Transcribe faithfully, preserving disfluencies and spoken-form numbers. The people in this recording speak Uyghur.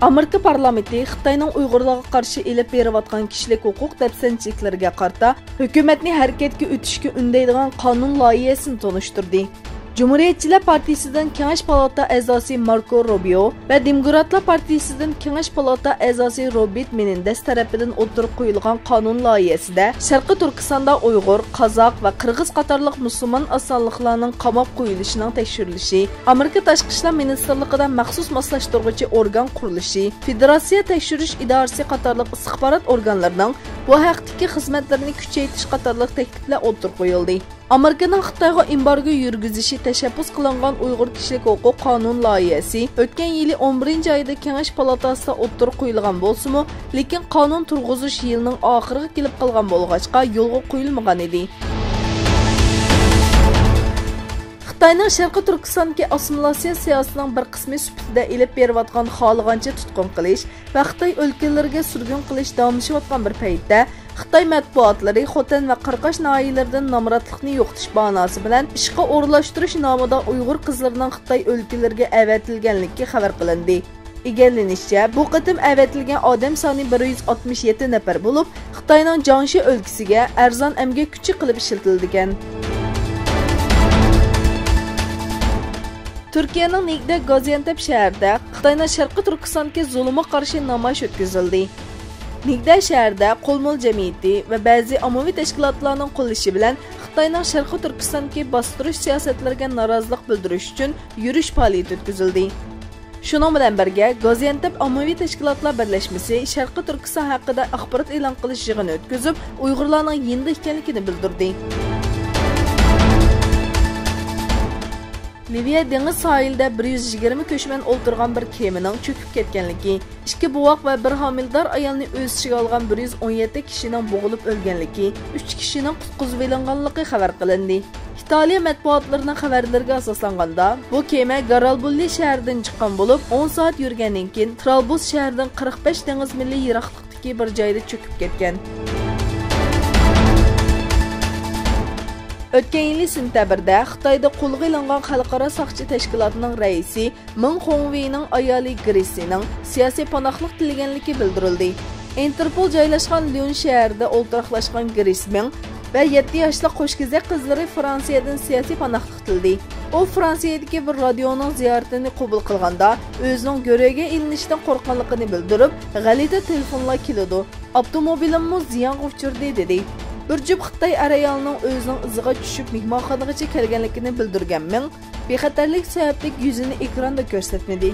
ئامېرىكا پارلامېنتى خىتاينىڭ ئۇيغۇرلارغا قارشى ئېلىپ بېرىۋاتقان كىشىلىك ھوقۇق دەپسەندىچىلىكلىرىگە قارىتا ھۆكۈمەتنى ھەرىكەتكە ئۆتۈشكە ئۈندەيدىغان قانۇن لايىھەسىنى تونۇشتۇردى. جۇمھۇرىيەتچىلەر پارتىيىسىدىن كېڭەش پالاتا ئەزاسى ماركو روبىيو ۋە دېموكراتلار پارتىيىسىدىن كېڭەش پالاتا ئەزاسى روبېرت مېنېندېز تەرىپىدىن ئوتتۇرىغا قويۇلغان قانۇن لايىھەسىدە شەرقىي تۈركىستاندا ئۇيغۇر، قازاق ۋە قىرغىز قاتارلىق مۇسۇلمان ئاز سانلىقلارنىڭ قاماپ قويۇلۇشىنىڭ تەكشۈرۈلۈشى، ئامېرىكا تاشقى ئىشلار مىنىستىرلىقىدا مەخسۇس ماسلاشتۇرغۇچى ئورگان قۇرۇلۇشى، فېدېراتسىيە تەكشۈرۈش ئىدارىسى قاتارلىق ئىستىخبارات ئورگانلىرىنىڭ بۇ ھەقتىكى خىزمەتلىرىنى كۈچەيتىش قاتارلىق تەكلىپلەر ئوتتۇرىغا قويۇلدى. ئامېرىكىنىڭ خىتايغا ئېمبارگو يۈرگۈزۈشى تەشەببۇس قىلىنغان ئۇيغۇر كىشىلىك ھوقۇق قانۇن لايىھەسى ئۆتكەن يىلى ئون بىرىنچى ئايدا كېڭەش پالاتاسىدا ئوتتۇرىغا قويۇلغان بولسىمۇ، لېكىن قانۇن تۇرغۇزۇش يىلىنىڭ ئاخىرىغا كېلىپ قالغان بولغاچقا، يولغا قويۇلمىغان ئىدى. خىتاينىڭ شەرقىي تۈركىستاندىكى ئاسسىمىلياتسىيە سىياسىتىنىڭ بىر قىسمى سۈپىتىدە ئېلىپ بېرىۋاتقان خالىغانچە تۇتقۇن قىلىش ۋە خىتاي ئۆلكىلىرىگە سۈرگۈن قىلىش داۋاملىشىۋاتقان بىر پەيتتە، خىتاي مەتبۇئاتلىرى خوتەن ۋە قاراقاش ناھىيەلىرىدىن نامراتلىقنى يوقىتىش باھاناسى بىلەن ئىشقا ئورۇنلاشتۇرۇش نامىدا ئۇيغۇر قىزلىرىنىڭ خىتاي ئۆلكىلىرىگە ئەۋەتىلگەنلىكى خەۋەر قىلىندى. ئىگىلىنىشىچە، بۇ قېتىم ئەۋەتىلگەن ئادەم سانى بىر يۈز ئاتمىش يەتتە نەپەر بولۇپ، خىتاينىڭ جياڭشى ئۆلكىسىگە ئەرزان ئەمگەك كۈچى قىلىپ ئىشلىتىلىدىكەن. تۈركىيەنىڭ نېگدە گازىيانتەپ شەھىرىدە خىتاينىڭ شەرقىي تۈركىستاندىكى زۇلۇمىغا قارشى نامايىش ئۆتكۈزۈلدى. نېگدە شەھىرىدە قولمۇل جەمئىيىتى ۋە بەزى ئاممىۋى تەشكىلاتلارنىڭ قوللىشى بىلەن خىتاينىڭ شەرقىي تۈركىستاندىكى باستۇرۇش سىياسەتلىرىگە نارازىلىق بىلدۈرۈش ئۈچۈن يۈرۈش پائالىيىتى ئۆتكۈزۈلدى. شۇنىڭ بىلەن بىرگە، گازىيانتەپ ئاممىۋى تەشكىلاتلار بىرلەشمىسى شەرقىي تۈركىستان ھەققىدە ئاخبارات ئېلان قىلىش يىغىنى ئۆتكۈزۈپ، ئۇيغۇرلارنىڭ يېنىدا ئىكەنلىكىنى بىلدۈردى. لىۋىيە دېڭىز ساھىلىدە بىر يۈز يىگىرمە كۆچمەن ئولتۇرغان بىر كېمىنىڭ چۆكۈپ كەتكەنلىكى، ئىككى بوۋاق ۋە بىر ھامىلىدار ئايالنى ئۆز ئىچىگە ئالغان بىر يۈز ئون يەتتە كىشىنىڭ بوغۇلۇپ ئۆلگەنلىكى، ئۈچ كىشىنىڭ قۇتقۇزۇۋېلىنغانلىقى خەۋەر قىلىندى. ئىتالىيە مەتبۇئاتلىرىنىڭ خەۋەرلىرىگە ئاساسلانغاندا، بۇ كېمە گارالبوللى شەھىرىدىن چىققان بولۇپ، ئون سائەت يۈرگەندىن كېيىن، ترابلۇس شەھىرىدىن قىرىق بەش دېڭىز مىلى يىراقلىقتىكى بىر جايدا چۆكۈپ كەتكەن. ئۆتكەن يىلى سېنتەبىردە خىتايدا قولغا ئېلىنغان خەلقئارا ساقچى تەشكىلاتىنىڭ رەئىسى مېڭ خۇڭۋېينىڭ ئايالى گرېسسىنىڭ سىياسىي پاناھلىق تىلىگەنلىكى بىلدۈرۈلدى. ئىنتېرپول جايلاشقان ليون شەھىرىدە ئولتۇراقلاشقان گرېس مېڭ ۋە يەتتە ياشلىق قوشكېزەك قىزلىرى فرانسىيەدىن سىياسىي پاناھلىق تىلىدى. ئۇ فرانسىيەدىكى بىر رادىيونىڭ زىيارىتىنى قوبۇل قىلغاندا، ئۆزىنىڭ گۆرۈگە ئېلىنىشتىن قورققانلىقىنى بىلدۈرۈپ، غەلىتە تېلېفونلار كېلىدۇ، ئاپتوموبىلىممۇ زىيانغا ئۇچرىدى، دېدى. بىر جۈپ خىتاي ئەر-ئايالنىڭ ئۆزىنىڭ ئىزىغا چۈشۈپ مېھمانخانىغىچە كەلگەنلىكىنى بىلدۈرگەن مېڭ، بىخەتەرلىك سەۋەبلىك يۈزىنى ئېكراندا كۆرسەتمىدى.